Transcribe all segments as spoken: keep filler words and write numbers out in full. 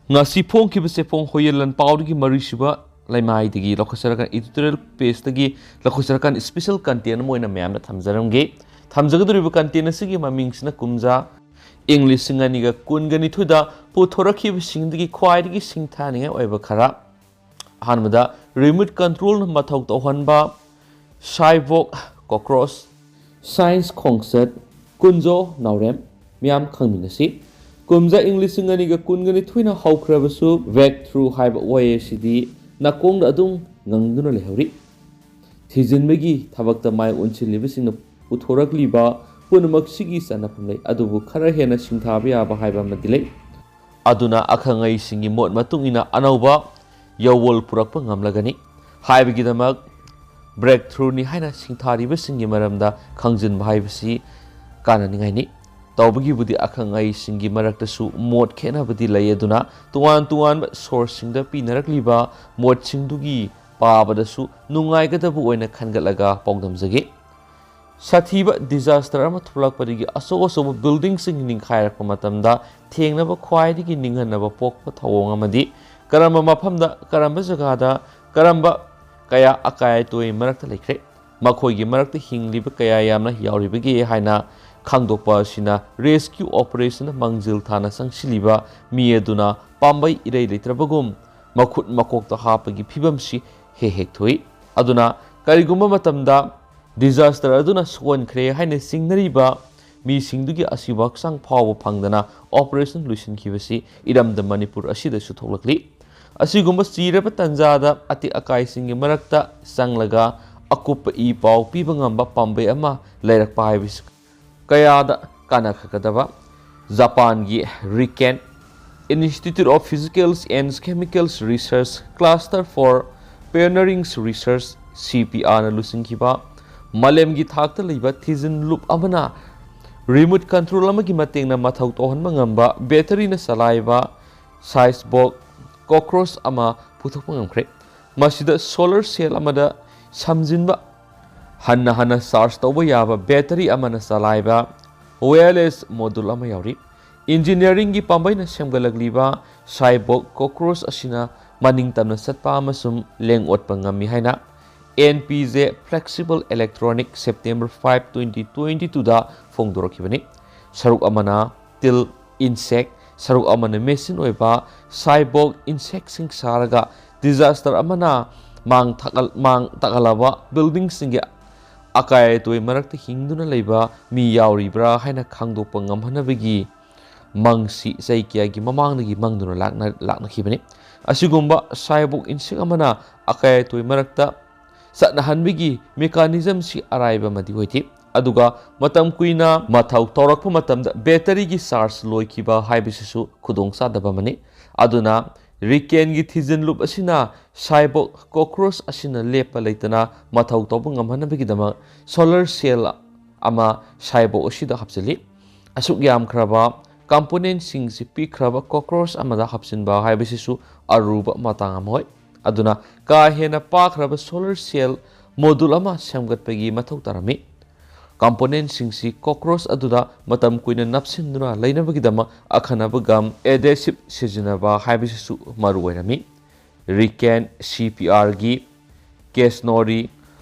ꯉꯁꯤ ꯐꯣꯡꯈꯤꯕꯁꯦ ꯐꯣꯡ ꯍꯣꯌꯦꯜ ꯂꯟꯄꯥꯎꯗꯒꯤ ꯃꯔꯤꯁꯨꯕ ꯂꯩꯃꯥꯏꯗꯒꯤ ꯂꯧꯈꯠꯆꯔꯀꯥꯟ editorial pageꯇꯒꯤ ꯂꯧꯈꯠꯆꯔꯀꯥꯟ special content ꯑꯃ ꯑꯣꯏꯅ ꯃꯌꯥꯝꯗ ꯊꯝꯖꯔꯝꯒꯦ꯫ ꯊꯝꯖꯒꯗꯧꯔꯤꯕ content ꯑꯁꯤꯒꯤ ꯃꯃꯤꯡꯁꯤꯅ ꯀꯨꯝꯖꯥ ꯏꯪ ꯂꯤꯁꯤꯡ ꯑꯅꯤꯒ ꯀꯨꯟꯒ ꯅꯤꯊꯣꯏꯗ ꯄꯨꯊꯣꯔꯛꯈꯤꯕꯁꯤꯡꯗꯒꯤ ꯈ꯭ꯋꯥꯏꯗꯒꯤ ꯁꯤꯡꯊꯥꯅꯤꯡꯉꯥꯏ ꯑꯣꯏꯕ ꯈꯔ꯫ ꯑꯍꯥꯟꯕꯗ, remote controlꯅ ꯃꯊꯧ ꯇꯧꯍꯟꯕ ꯁꯥꯏꯕꯣꯛ ꯀꯣꯀ꯭ꯔꯣꯁ, ꯁꯥꯏꯟꯁ ꯈꯣꯡꯆꯠ, ꯀꯨꯟꯖꯣ ꯅꯥꯎꯔꯦꯝ꯫ ꯃꯤꯌꯥꯝ ꯈꯪꯃꯤꯟꯅꯁꯤ꯫ ꯀꯨꯝꯖꯥ ꯏꯪ ꯂꯤꯁꯤꯡ ꯑꯅꯤꯒ ꯀꯨꯟꯒ ꯅꯤꯊꯣꯏꯅ ꯍꯧꯈ꯭ꯔꯕꯁꯨ, breakthrough ꯍꯥꯏꯕ ꯋꯥꯍꯩ ꯑꯁꯤꯗꯤ ꯅꯥꯀꯣꯡꯗ ꯑꯗꯨꯝ ꯉꯪꯗꯨꯅ ꯂꯩꯍꯧꯔꯤ꯫ ꯊꯤꯖꯤꯟꯕꯒꯤ ꯊꯕꯛꯇ ꯃꯥꯏ ꯑꯣꯟꯁꯤꯜꯂꯤꯕꯁꯤꯡꯅ ꯄꯨꯊꯣꯔꯛꯂꯤꯕ ꯄꯨꯝꯅꯃꯛꯁꯤꯒꯤ ꯆꯟꯅꯐꯝ ꯂꯩ, ꯑꯗꯨꯕꯨ ꯈꯔ ꯍꯦꯟꯅ ꯁꯤꯡꯊꯥꯕ ꯌꯥꯕ ꯍꯥꯏꯕ ꯑꯃꯗꯤ ꯂꯩ꯫ ꯑꯗꯨꯅ ꯑꯈꯪ ꯑꯍꯩꯁꯤꯡꯒꯤ ꯃꯣꯠ ꯃꯇꯨꯡ ꯏꯟꯅ ꯑꯅꯧꯕ ꯌꯥꯋꯣꯜ ꯄꯨꯔꯛꯄ ꯉꯝꯂꯒꯅꯤ ꯍꯥꯏꯕꯒꯤꯗꯃꯛ breakthroughꯅꯤ ꯍꯥꯏꯅ ꯁꯤꯡꯊꯥꯔꯤꯕꯁꯤꯡꯒꯤ ꯃꯔꯝꯗ ꯈꯪꯖꯤꯟꯕ ꯍꯥꯏꯕꯁꯤ ꯀꯥꯟꯅꯅꯤꯡꯉꯥꯏꯅꯤ꯫ ꯇꯧꯕꯒꯤꯕꯨꯗꯤ ꯑꯈꯪ ꯑꯍꯩꯁꯤꯡꯒꯤ ꯃꯔꯛꯇꯁꯨ ꯃꯣꯠ ꯈꯦꯠꯅꯕꯗꯤ ꯂꯩ, ꯑꯗꯨꯅ ꯇꯣꯉꯥꯟ ꯇꯣꯉꯥꯟꯕ sourceꯁꯤꯡꯗ ꯄꯤꯅꯔꯛꯂꯤꯕ ꯃꯣꯠꯁꯤꯡꯗꯨꯒꯤ ꯄꯥꯕꯗꯁꯨ ꯅꯨꯡꯉꯥꯏꯒꯗꯕ ꯑꯣꯏꯅ ꯈꯟꯒꯠꯂꯒ ꯄꯥꯎꯗꯝꯖꯒꯦ꯫ ꯁꯥꯊꯤꯕ disaster ꯑꯃ ꯊꯣꯛꯂꯛꯄꯗꯒꯤ ꯑꯆꯧ ꯑꯆꯧꯕ buildingꯁꯤꯡ ꯅꯤꯡꯈꯥꯏꯔꯛꯄ ꯃꯇꯝꯗ ꯊꯦꯡꯅꯕ ꯈ꯭ꯋꯥꯏꯗꯒꯤ ꯅꯤꯡꯍꯟꯅꯕ ꯄꯣꯛꯄ ꯊꯧꯑꯣꯡ ꯑꯃꯗꯤ ꯀꯔꯝꯕ ꯃꯐꯝꯗ, ꯀꯔꯝꯕ ꯖꯒꯥꯗ, ꯀꯔꯝꯕ ꯀꯌꯥ ꯑꯀꯥꯏ ꯑꯇꯣꯏ ꯃꯔꯛꯇ ꯂꯩꯈ꯭ꯔꯦ, ꯃꯈꯣꯏꯒꯤ ꯃꯔꯛꯇ ꯍꯤꯡꯂꯤꯕ ꯀꯌꯥ ꯌꯥꯝꯅ ꯌꯥꯎꯔꯤꯕꯒꯦ ꯍꯥꯏꯅ ꯈꯪꯗꯣꯛꯄ ꯑꯁꯤꯅ rescue operationꯗ ꯃꯥꯡꯖꯤꯜ ꯊꯥꯅ ꯆꯪꯁꯤꯜꯂꯤꯕ ꯃꯤ ꯑꯗꯨꯅ ꯄꯥꯝꯕꯩ ꯏꯔꯩ ꯂꯩꯇ꯭ꯔꯕꯒꯨꯝ ꯃꯈꯨꯠ ꯃꯀꯣꯛꯇ ꯍꯥꯞꯄꯒꯤ ꯐꯤꯕꯝꯁꯤ ꯍꯦꯛ ꯍꯦꯛ ꯊꯣꯛꯏ꯫ ꯑꯗꯨꯅ ꯀꯔꯤꯒꯨꯝꯕ ꯃꯇꯝꯗ disaster ꯑꯗꯨꯅ ꯁꯣꯛꯍꯟꯈ꯭ꯔꯦ ꯍꯥꯏꯅ ꯆꯤꯡꯅꯔꯤꯕ ꯃꯤꯁꯤꯡꯗꯨꯒꯤ ꯑꯁꯤꯕ ꯍꯛꯆꯥꯡ ꯐꯥꯎꯕ ꯐꯪꯗꯅ operation ꯂꯣꯏꯁꯤꯟꯈꯤꯕꯁꯤ ꯏꯔꯝꯗꯝ ꯃꯅꯤꯄꯨꯔ ꯑꯁꯤꯗꯁꯨ ꯊꯣꯛꯂꯛꯂꯤ꯫ ꯑꯁꯤꯒꯨꯝꯕ ꯆꯤꯔꯕ ꯇꯟꯖꯥꯗ ꯑꯇꯦꯛ ꯑꯀꯥꯏꯁꯤꯡꯒꯤ ꯃꯔꯛꯇ ꯆꯪꯂꯒ ꯑꯀꯨꯞꯄ ꯏ ꯄꯥꯎ ꯄꯤꯕ ꯉꯝꯕ ꯄꯥꯝꯕꯩ ꯑꯃ ꯂꯩꯔꯛꯄ ꯍꯥꯏꯕꯁꯤ ꯀꯌꯥꯗ ꯀꯥꯟꯅꯈꯒꯗꯕ꯫ ꯖꯄꯥꯟꯒꯤ RIKEN, Institute of Physical and Chemical Research Cluster for Pioneering Research, CPRꯅ ꯂꯨꯆꯤꯡꯈꯤꯕ ꯃꯥꯂꯦꯝꯒꯤ ꯊꯥꯛꯇ ꯂꯩꯕ ꯊꯤꯖꯤꯟ ꯂꯨꯞ ꯑꯃꯅ remote control ꯑꯃꯒꯤ ꯃꯇꯦꯡꯅ ꯃꯊꯧ ꯇꯧꯍꯟꯕ ꯉꯝꯕ batteryꯅ ꯆꯂꯥꯏꯕ cyborg cockroach ꯑꯃ ꯄꯨꯊꯣꯛꯄ ꯉꯝꯈ꯭ꯔꯦ꯫ ꯃꯁꯤꯗ solar cell ꯑꯃꯗ ꯁꯝꯖꯤꯟꯕ, ꯍꯟꯅ ꯍꯟꯅ charge ꯇꯧꯕ ꯌꯥꯕ battery ꯑꯃꯅ ꯆꯂꯥꯏꯕ wireless module ꯑꯃ ꯌꯥꯎꯔꯤ꯫ Engineeringꯒꯤ ꯄꯥꯝꯕꯩꯅ ꯁꯦꯝꯒꯠꯂꯛꯂꯤꯕ cyborg cockroach ꯑꯁꯤꯅ ꯃꯅꯤꯡ ꯇꯝꯅ ꯆꯠꯄ ꯑꯃꯁꯨꯡ ꯂꯦꯡ ꯑꯣꯠꯄ ꯉꯝꯃꯤ ꯍꯥꯏꯅ N P J Flexible Electronic September five, twenty twenty-twoꯗ ꯐꯣꯡꯗꯣꯔꯛꯈꯤꯕꯅꯤ꯫ ꯁꯔꯨꯛ ꯑꯃꯅ teal insect, ꯁꯔꯨꯛ ꯑꯃꯅ machine ꯑꯣꯏꯕ cyborg insectꯁꯤꯡ ꯁꯥꯔꯒ disaster ꯑꯃꯅ ꯃꯥꯡ ꯊꯥꯛꯍꯜ-, ꯃꯥꯡ ꯇꯥꯛꯍꯜꯂꯕ buildingꯁꯤꯡꯒꯤ ꯑꯀꯥꯏ ꯑꯇꯣꯏ ꯃꯔꯛꯇ ꯍꯤꯡꯗꯨꯅ ꯂꯩꯕ ꯃꯤ ꯌꯥꯎꯔꯤꯕ꯭ꯔꯥ ꯍꯥꯏꯅ ꯈꯪꯗꯣꯛꯄ ꯉꯝꯍꯟꯅꯕꯒꯤ ꯃꯪꯁꯤ ꯆꯍꯤ ꯀꯌꯥꯒꯤ ꯃꯃꯥꯡꯗꯒꯤ ꯃꯪꯗꯨꯅ ꯂꯥꯛꯅ-, ꯂꯥꯛꯅꯈꯤꯕꯅꯤ꯫ ꯑꯁꯤꯒꯨꯝꯕ cyborg insect ꯑꯃꯅ ꯑꯀꯥꯏ ꯑꯇꯣꯏ ꯃꯔꯛꯇ ꯆꯠꯅꯍꯟꯕꯒꯤ mechanismꯁꯤ ꯑꯔꯥꯏꯕ ꯑꯃꯗꯤ ꯑꯣꯏꯗꯦ꯫ ꯑꯗꯨꯒ ꯃꯇꯝ ꯀꯨꯏꯅ ꯃꯊꯧ ꯇꯧꯔꯛꯄ ꯃꯇꯝꯗ batteryꯒꯤ charge ꯂꯣꯏꯈꯤꯕ ꯍꯥꯏꯕꯁꯤꯁꯨ ꯈꯨꯗꯣꯡꯆꯥꯗꯕ ꯑꯃꯅꯤ꯫ ꯑꯗꯨꯅ RIKENꯒꯤ ꯊꯤꯖꯤꯟ ꯂꯨꯞ ꯑꯁꯤꯅ cyborg cockroach ꯑꯁꯤꯅ ꯂꯦꯞꯄ ꯂꯩꯇꯅ ꯃꯊꯧ ꯇꯧꯕ ꯉꯝꯍꯟꯅꯕꯒꯤꯗꯃꯛ solar cell ꯑꯃ cyborg ꯑꯁꯤꯗ ꯍꯥꯞꯆꯤꯜꯂꯤ꯫ ꯑꯁꯨꯛ ꯌꯥꯝꯈ꯭ꯔꯕ componentꯁꯤꯡꯁꯤ ꯄꯤꯛꯈ꯭ꯔꯕ cockroach ꯑꯃꯗ ꯍꯥꯞꯆꯤꯟꯕ ꯍꯥꯏꯕꯁꯤꯁꯨ ꯑꯔꯨꯕ ꯃꯇꯥꯡ ꯑꯃ ꯑꯣꯏ꯫ ꯑꯗꯨꯅ ꯀꯥ ꯍꯦꯟꯅ ꯄꯥꯛꯈ꯭ꯔꯕ solar cell module ꯑꯃ ꯁꯦꯝꯒꯠꯄꯒꯤ ꯃꯊꯧ ꯇꯥꯔꯝꯃꯤ꯫ Componentꯁꯤꯡꯁꯤ cockroach ꯑꯗꯨꯗ ꯃꯇꯝ ꯀꯨꯏꯅ ꯅꯞꯁꯤꯟꯗꯨꯅ ꯂꯩꯅꯕꯒꯤꯗꯃꯛ ꯑꯈꯟꯅꯕ gum adhesive ꯁꯤꯖꯤꯟꯅꯕ ꯍꯥꯏꯕꯁꯤꯁꯨ ꯃꯔꯨ ꯑꯣꯏꯔꯝꯃꯤ꯫ RIKEN CPRꯒꯤ Kazenori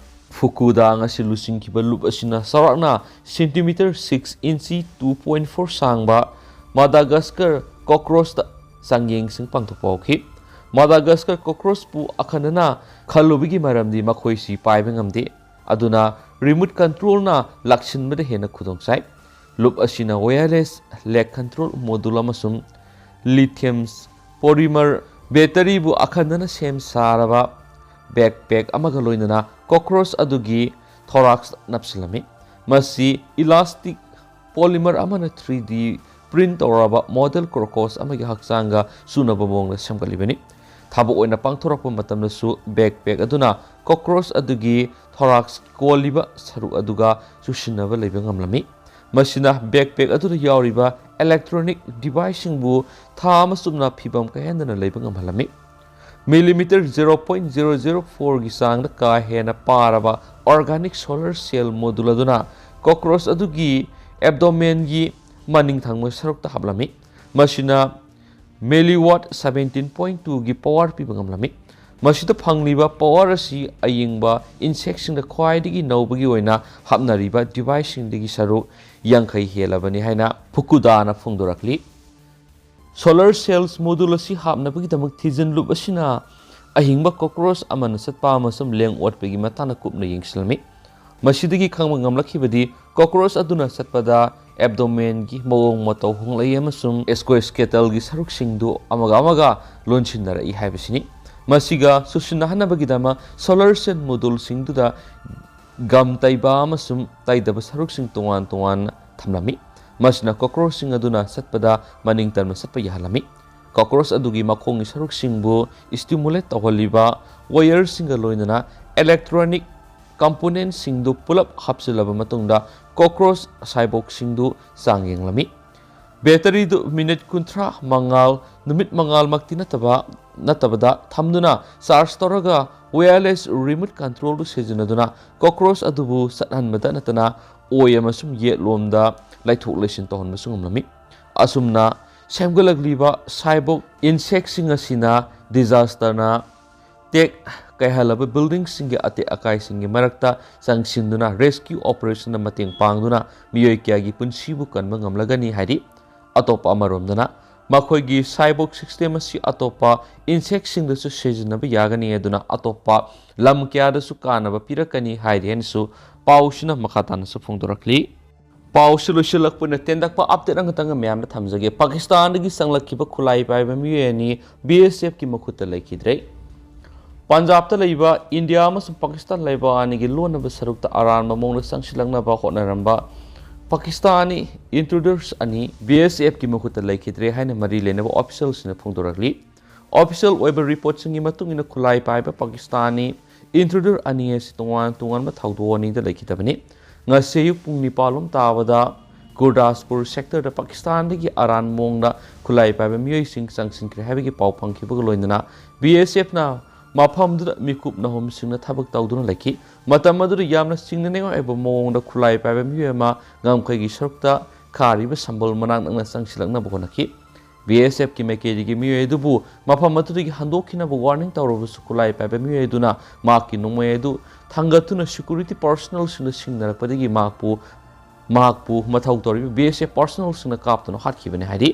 Fukudang ꯑꯁꯤ ꯂꯨꯆꯤꯡꯈꯤꯕ ꯂꯨꯞ ꯑꯁꯤꯅ ꯆꯥꯎꯔꯥꯛꯅ centimeter six, inch two point four ꯁꯥꯡꯕ Madagascar cockroachꯇ ꯆꯥꯡꯌꯦꯡꯁꯤꯡ ꯄꯥꯡꯊꯣꯛꯄ ꯍꯧꯈꯤ꯫ Madagascar cockroachꯄꯨ ꯑꯈꯟꯅꯅ ꯈꯜꯂꯨꯕꯒꯤ ꯃꯔꯝꯗꯤ ꯃꯈꯣꯏꯁꯤ ꯄꯥꯏꯕ ꯉꯝꯗꯦ꯫ ꯑꯗꯨꯅ remote controlꯅ ꯂꯥꯛꯁꯤꯟꯕꯗ ꯍꯦꯟꯅ ꯈꯨꯗꯣꯡ ꯆꯥꯏ꯫ ꯂꯨꯞ ꯑꯁꯤꯅ wireless leg control module ꯑꯃꯁꯨꯡ lithium polymer batteryꯕꯨ ꯑꯈꯟꯅꯅ ꯁꯦꯝ ꯁꯥꯔꯕ backpack ꯑꯃꯒ ꯂꯣꯏꯅꯅ cockroach ꯑꯗꯨꯒꯤ thorax ꯅꯞꯁꯤꯜꯂꯝꯃꯤ꯫ ꯃꯁꯤ elastic polymer ꯑꯃꯅ three D print ꯇꯧꯔꯕ model cockroach ꯑꯃꯒꯤ ꯍꯛꯆꯥꯡꯒ ꯆꯨꯅꯕ ꯃꯑꯣꯡꯗ ꯁꯦꯝꯒꯠꯂꯤꯕꯅꯤ꯫ ꯊꯕꯛ ꯑꯣꯏꯅ ꯄꯥꯡꯊꯣꯔꯛꯄ ꯃꯇꯝꯗꯁꯨ backpack ꯑꯗꯨꯅ cockroach ꯑꯗꯨꯒꯤ thorax ꯀꯣꯜꯂꯤꯕ ꯁꯔꯨꯛ ꯑꯗꯨꯒ ꯆꯨꯁꯤꯟꯅꯕ ꯂꯩꯕ ꯉꯝꯂꯝꯃꯤ꯫ ꯃꯁꯤꯅ backpack ꯑꯗꯨꯗ ꯌꯥꯎꯔꯤꯕ electronic deviceꯁꯤꯡꯕꯨ ꯊꯥ ꯑꯃ ꯆꯨꯞꯅ ꯐꯤꯕꯝ ꯀꯥꯏꯍꯟꯗꯅ ꯂꯩꯕ ꯉꯝꯍꯜꯂꯝꯃꯤ꯫ Millimeter zero point zero zero fourꯒꯤ ꯆꯥꯡꯗ ꯀꯥ ꯍꯦꯟꯅ ꯄꯥꯔꯕ organic solar cell module ꯑꯗꯨꯅ cockroach ꯑꯗꯨꯒꯤ abdomenꯒꯤ ꯃꯅꯤꯡ ꯊꯪꯕ ꯁꯔꯨꯛꯇ ꯍꯥꯞꯂꯝꯃꯤ꯫ ꯃꯁꯤꯅ milliwatt seventeen point two ꯒꯤ power ꯄꯤꯕ ꯉꯝꯂꯝꯃꯤ꯫ ꯃꯁꯤꯗ ꯐꯪꯂꯤꯕ power ꯑꯁꯤ ꯑꯌꯤꯡꯕ insectꯁꯤꯡꯗ ꯈ꯭ꯋꯥꯏꯗꯒꯤ ꯅꯧꯕꯒꯤ ꯑꯣꯏꯅ ꯍꯥꯞꯅꯔꯤꯕ deviceꯁꯤꯡꯗꯒꯤ ꯁꯔꯨꯛ ꯌꯥꯡꯈꯩ ꯍꯦꯜꯂꯕꯅꯤ ꯍꯥꯏꯅ ꯐꯨꯀꯨꯗꯥꯅ ꯐꯣꯡꯗꯣꯔꯛꯂꯤ꯫ Solar cells module ꯑꯁꯤ ꯍꯥꯞꯅꯕꯒꯤꯗꯃꯛ ꯊꯤꯖꯤꯟꯂꯨꯕ ꯑꯁꯤꯅ ꯑꯍꯤꯡꯕ cockroach ꯑꯃꯅ ꯆꯠꯄ ꯑꯃꯁꯨꯡ ꯂꯦꯡ ꯑꯣꯠꯄꯒꯤ ꯃꯇꯥꯡꯗ ꯀꯨꯞꯅ ꯌꯦꯡꯁꯤꯜꯂꯝꯃꯤ꯫ ꯃꯁꯤꯗꯒꯤ ꯈꯪꯕ ꯉꯝꯂꯛꯈꯤꯕꯗꯤ cockroach ꯑꯗꯨꯅ ꯆꯠꯄꯗ abdomenꯒꯤ ꯃꯑꯣꯡ ꯃꯇꯧ ꯍꯣꯡꯂꯛꯏ ꯑꯃꯁꯨꯡ exoskeletonꯒꯤ ꯁꯔꯨꯛꯁꯤꯡꯗꯨ ꯑꯃꯒ ꯑꯃꯒ ꯂꯣꯟꯁꯤꯟꯅꯔꯛꯏ ꯍꯥꯏꯕꯁꯤꯅꯤ꯫ ꯃꯁꯤꯒ ꯆꯨꯁꯤꯟꯅꯍꯟꯅꯕꯒꯤꯗꯃꯛ solar cell moduleꯁꯤꯡꯗꯨꯗ gum ꯇꯩꯕ ꯑꯃꯁꯨꯡ ꯇꯩꯗꯕ ꯁꯔꯨꯛꯁꯤꯡ ꯇꯣꯉꯥꯟ ꯇꯣꯉꯥꯟꯅ ꯊꯝꯂꯝꯃꯤ꯫ ꯃꯁꯤꯅ cockroachꯁꯤꯡ ꯑꯗꯨꯅ ꯆꯠꯄꯗ ꯃꯅꯤꯡ ꯇꯝꯅ ꯆꯠꯄ ꯌꯥꯍꯜꯂꯝꯃꯤ꯫ Cockroach ꯑꯗꯨꯒꯤ ꯃꯈꯣꯡꯒꯤ ꯁꯔꯨꯛꯁꯤꯡꯕꯨ stimulate ꯇꯧꯍꯜꯂꯤꯕ wireꯁꯤꯡꯒ ꯂꯣꯏꯅꯅ electronic componentꯁꯤꯡꯗꯨ ꯄꯨꯂꯞ ꯍꯥꯞꯆꯤꯜꯂꯕ ꯃꯇꯨꯡꯗ cockroach cyborgꯁꯤꯡꯗꯨ ꯆꯥꯡ ꯌꯦꯡꯂꯝꯃꯤ꯫ Batteryꯗꯨ minute ꯀꯨꯟꯊ꯭ꯔꯥ ꯃꯉꯥꯜ, ꯅꯨꯃꯤꯠ ꯃꯉꯥꯜꯃꯛꯇꯤ ꯅꯠꯇꯕ, ꯅꯠꯇꯕꯗ ꯊꯝꯗꯨꯅ charge ꯇꯧꯔꯒ wireless remote controlꯗꯨ ꯁꯤꯖꯤꯟꯅꯗꯨꯅ cockroach ꯑꯗꯨꯕꯨ ꯆꯠꯍꯟꯕꯗ ꯅꯠꯇꯅ ꯑꯣꯏ ꯑꯃꯁꯨꯡ ꯌꯦꯠꯂꯣꯝꯗ ꯂꯩꯊꯣꯛ ꯂꯩꯁꯤꯟ ꯇꯧꯍꯟꯕꯁꯨ ꯉꯝꯂꯝꯃꯤ꯫ ꯑꯁꯨꯝꯅ ꯁꯦꯝꯒꯠꯂꯛꯂꯤꯕ cyborg insectꯁꯤꯡ ꯑꯁꯤꯅ disasterꯅ ꯇꯦꯛ ꯀꯥꯏꯍꯜꯂꯕ buildingꯁꯤꯡꯒꯤ ꯑꯇꯦꯛ ꯑꯀꯥꯏꯁꯤꯡꯒꯤ ꯃꯔꯛꯇ ꯆꯪꯁꯤꯟꯗꯨꯅ rescue operationꯗ ꯃꯇꯦꯡ ꯄꯥꯡꯗꯨꯅ ꯃꯤꯑꯣꯏ ꯀꯌꯥꯒꯤ ꯄꯨꯟꯁꯤꯕꯨ ꯀꯟꯕ ꯉꯝꯂꯒꯅꯤ ꯍꯥꯏꯔꯤ꯫ ꯑꯇꯣꯞꯄ ꯑꯃꯔꯣꯝꯗꯅ ꯃꯈꯣꯏꯒꯤ cyborg system ꯑꯁꯤ ꯑꯇꯣꯞꯄ insectꯁꯤꯡꯗꯁꯨ ꯁꯤꯖꯤꯟꯅꯕ ꯌꯥꯒꯅꯤ, ꯑꯗꯨꯅ ꯑꯇꯣꯞꯄ ꯂꯝ ꯀꯌꯥꯗꯁꯨ ꯀꯥꯟꯅꯕ ꯄꯤꯔꯛꯀꯅꯤ ꯍꯥꯏꯔꯤ ꯍꯥꯏꯅꯁꯨ ꯄꯥꯎꯁꯤꯅ ꯃꯈꯥ ꯇꯥꯅꯁꯨ ꯐꯣꯡꯗꯣꯔꯛꯂꯤ꯫ ꯄꯥꯎꯁꯤ ꯂꯣꯏꯁꯤꯜꯂꯛꯄ ꯑꯣꯏꯅ ꯇꯦꯟꯇꯛꯄ update ꯑꯃꯈꯛꯇꯪꯒ ꯃꯌꯥꯝꯗ ꯊꯝꯖꯒꯦ꯫ ꯄꯥꯀꯤꯁꯇꯥꯟꯗꯒꯤ ꯆꯪꯂꯛꯈꯤꯕ ꯈꯨꯠꯂꯥꯏ ꯄꯥꯏꯕ ꯃꯤꯑꯣꯏ ꯑꯅꯤ BSFꯀꯤ ꯃꯈꯨꯠꯇ ꯂꯩꯈꯤꯗ꯭ꯔꯦ꯫ ꯄꯟꯖꯥꯕꯇ ꯂꯩꯕ ꯏꯟꯗꯤꯌꯥ ꯑꯃꯁꯨꯡ ꯄꯥꯀꯤꯁꯇꯥꯟ ꯂꯩꯕꯥꯛ ꯑꯅꯤꯒꯤ ꯂꯣꯟꯅꯕ ꯁꯔꯨꯛꯇ ꯑꯔꯥꯟꯕ ꯃꯑꯣꯡꯗ ꯆꯪꯁꯤꯜꯂꯛꯅꯕ ꯍꯣꯠꯅꯔꯝꯕ ꯄꯥꯀꯤꯁꯇꯥꯅꯤ intruders ꯑꯅꯤ BSFꯀꯤ ꯃꯈꯨꯠꯇ ꯂꯩꯈꯤꯗ꯭ꯔꯦ ꯍꯥꯏꯅ ꯃꯔꯤ ꯂꯩꯅꯕ officialꯁꯤꯡꯅ ꯐꯣꯡꯗꯣꯔꯛꯂꯤ꯫ Official ꯑꯣꯏꯕ reportꯁꯤꯡꯒꯤ ꯃꯇꯨꯡ ꯏꯟꯅ ꯈꯨꯠꯂꯥꯏ ꯄꯥꯏꯕ ꯄꯥꯀꯤꯁꯇꯥꯅꯤ intruder ꯑꯅꯤ ꯑꯁꯤ ꯇꯣꯉꯥꯟ ꯇꯣꯉꯥꯟꯕ ꯊꯧꯗꯣꯛ ꯑꯅꯤꯗ ꯂꯩꯈꯤꯗꯕꯅꯤ꯫ ꯉꯁꯤ ꯑꯌꯨꯛ ꯄꯨꯡ ꯅꯤꯄꯥꯜ ꯂꯣꯝ ꯇꯥꯕꯗ ꯒꯨꯔꯗꯥꯁꯄꯨꯔ sectorꯗ ꯄꯥꯀꯤꯁꯇꯥꯟꯗꯒꯤ ꯑꯔꯥꯟ ꯃꯑꯣꯡꯗ ꯈꯨꯠꯂꯥꯏ ꯄꯥꯏꯕ ꯃꯤꯑꯣꯏꯁꯤꯡ ꯆꯪꯁꯤꯟꯈ꯭ꯔꯦ ꯍꯥꯏꯕꯒꯤ ꯄꯥꯎ ꯐꯪꯈꯤꯕꯒ ꯂꯣꯏꯅꯅ BSFꯅ ꯃꯐꯝꯗꯨꯗ ꯃꯤꯀꯨꯞ ꯅꯍꯨꯝꯁꯤꯡꯅ ꯊꯕꯛ ꯇꯧꯗꯨꯅ ꯂꯩꯈꯤ꯫ ꯃꯇꯝ ꯑꯗꯨꯗ ꯌꯥꯝꯅ ꯆꯤꯡꯅꯅꯤꯡꯉꯥꯏ ꯑꯣꯏꯕ ꯃꯑꯣꯡꯗ ꯈꯨꯠꯂꯥꯏ ꯄꯥꯏꯕ ꯃꯤꯑꯣꯏ ꯑꯃ ꯉꯝꯈꯩꯒꯤ ꯁꯔꯨꯛꯇ ꯀꯥꯔꯤꯕ ꯁꯝꯕꯣꯜ ꯃꯅꯥꯛ ꯅꯛꯅ ꯆꯪꯁꯤꯜꯂꯛꯅꯕ ꯍꯣꯠꯅꯈꯤ꯫ ꯕꯤ ꯑꯦꯁ ꯑꯦꯐꯀꯤ ꯃꯥꯏꯀꯩꯗꯒꯤ ꯃꯤꯑꯣꯏ ꯑꯗꯨꯕꯨ ꯃꯐꯝ ꯑꯗꯨꯗꯒꯤ ꯍꯟꯗꯣꯛꯈꯤꯅꯕ ꯋꯥꯔꯅꯤꯡ ꯇꯧꯔꯕꯁꯨ, ꯈꯨꯠꯂꯥꯏ ꯄꯥꯏꯕ ꯃꯤꯑꯣꯏ ꯑꯗꯨꯅ ꯃꯍꯥꯛꯀꯤ ꯅꯣꯡꯃꯩ ꯑꯗꯨ ꯊꯥꯡꯒꯠꯇꯨꯅ ꯁꯦꯀ꯭ꯌꯨꯔꯤꯇꯤ ꯄꯥꯔꯁꯣꯅꯦꯜꯁꯤꯡꯅ ꯁꯤꯡꯅꯔꯛꯄꯗꯒꯤ ꯃꯍꯥꯛꯄꯨ, ꯃꯍꯥꯛꯄꯨ ꯃꯊꯧ ꯇꯧꯔꯤꯕ ꯕꯤ ꯑꯦꯁ ꯑꯦꯐ ꯄꯥꯔꯁꯣꯅꯦꯜꯁꯤꯡꯅ ꯀꯥꯞꯇꯨꯅ ꯍꯥꯠꯈꯤꯕꯅꯤ ꯍꯥꯏꯔꯤ꯫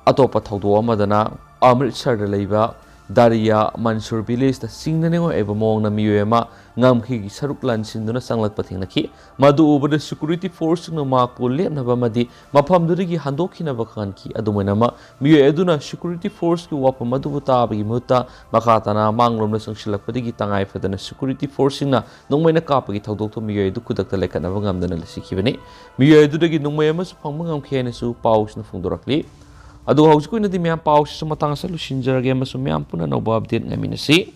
ꯑꯇꯣꯞꯄ ꯊꯧꯗꯣꯛ ꯑꯃꯗꯅ, ꯑꯃ꯭ꯔꯤꯠꯁꯔꯗ ꯂꯩꯕ ꯗꯥꯔꯤꯌꯥ ꯃꯟꯁꯨꯔ ꯚꯤꯂꯦꯖꯇ ꯆꯤꯡꯅꯅꯤꯡꯉꯥꯏ ꯑꯣꯏꯕ ꯃꯑꯣꯡꯗ ꯃꯤꯑꯣꯏ ꯑꯃ ꯉꯝꯈꯩꯒꯤ ꯁꯔꯨꯛ ꯂꯥꯟꯁꯤꯟꯗꯨꯅ ꯆꯪꯂꯛꯄ ꯊꯦꯡꯅꯈꯤ꯫ ꯃꯗꯨ ꯎꯕꯗ ꯁꯦꯀ꯭ꯌꯨꯔꯤꯇꯤ ꯐꯣꯔꯁꯁꯤꯡꯅ ꯃꯍꯥꯛꯄꯨ ꯂꯦꯞꯅꯕ ꯑꯃꯗꯤ ꯃꯐꯝꯗꯨꯗꯒꯤ ꯍꯟꯗꯣꯛꯈꯤꯅꯕ ꯈꯪꯍꯟꯈꯤ꯫ ꯑꯗꯨꯝ ꯑꯣꯏꯅꯃꯛ, ꯃꯤꯑꯣꯏ ꯑꯗꯨꯅ ꯁꯦꯀ꯭ꯌꯨꯔꯤꯇꯤ ꯐꯣꯔꯁꯀꯤ ꯋꯥꯐꯝ ꯑꯗꯨꯕꯨ ꯇꯥꯕꯒꯤ ꯃꯍꯨꯠꯇ ꯃꯈꯥ ꯇꯥꯅ ꯃꯥꯡꯂꯣꯝꯗ ꯆꯪꯁꯤꯜꯂꯛꯄꯗꯒꯤ ꯇꯉꯥꯏ ꯐꯗꯅ ꯁꯦꯀ꯭ꯌꯨꯔꯤꯇꯤ ꯐꯣꯔꯁꯁꯤꯡꯅ ꯅꯣꯡꯃꯩꯅ ꯀꯥꯞꯄꯒꯤ ꯊꯧꯗꯣꯛꯇ ꯃꯤꯑꯣꯏ ꯑꯗꯨ ꯈꯨꯗꯛꯇ ꯂꯩꯈꯠꯅꯕ ꯉꯝꯗꯅ ꯁꯤꯈꯤꯕꯅꯤ꯫ ꯃꯤꯑꯣꯏ ꯑꯗꯨꯗꯒꯤ ꯅꯣꯡꯃꯩ ꯑꯃꯁꯨ ꯐꯪꯕ ꯉꯝꯈꯤ ꯍꯥꯏꯅꯁꯨ ꯄꯥꯎꯁꯤꯅ ꯐꯣꯡꯗꯣꯔꯛꯂꯤ꯫ ꯑꯗꯨꯒ ꯍꯧꯖꯤꯛꯀꯤ ꯑꯣꯏꯅꯗꯤ ꯃꯌꯥꯝ, ꯄꯥꯎꯁꯤꯁꯨ ꯃꯇꯥꯡ ꯑꯁꯤꯗ ꯂꯣꯏꯁꯤꯟꯖꯔꯒꯦ ꯑꯃꯁꯨꯡ ꯃꯌꯥꯝ ꯄꯨꯟꯅ ꯑꯅꯧꯕ ꯑꯞꯗꯦꯠ ꯉꯥꯏꯃꯤꯟꯅꯁꯤ꯫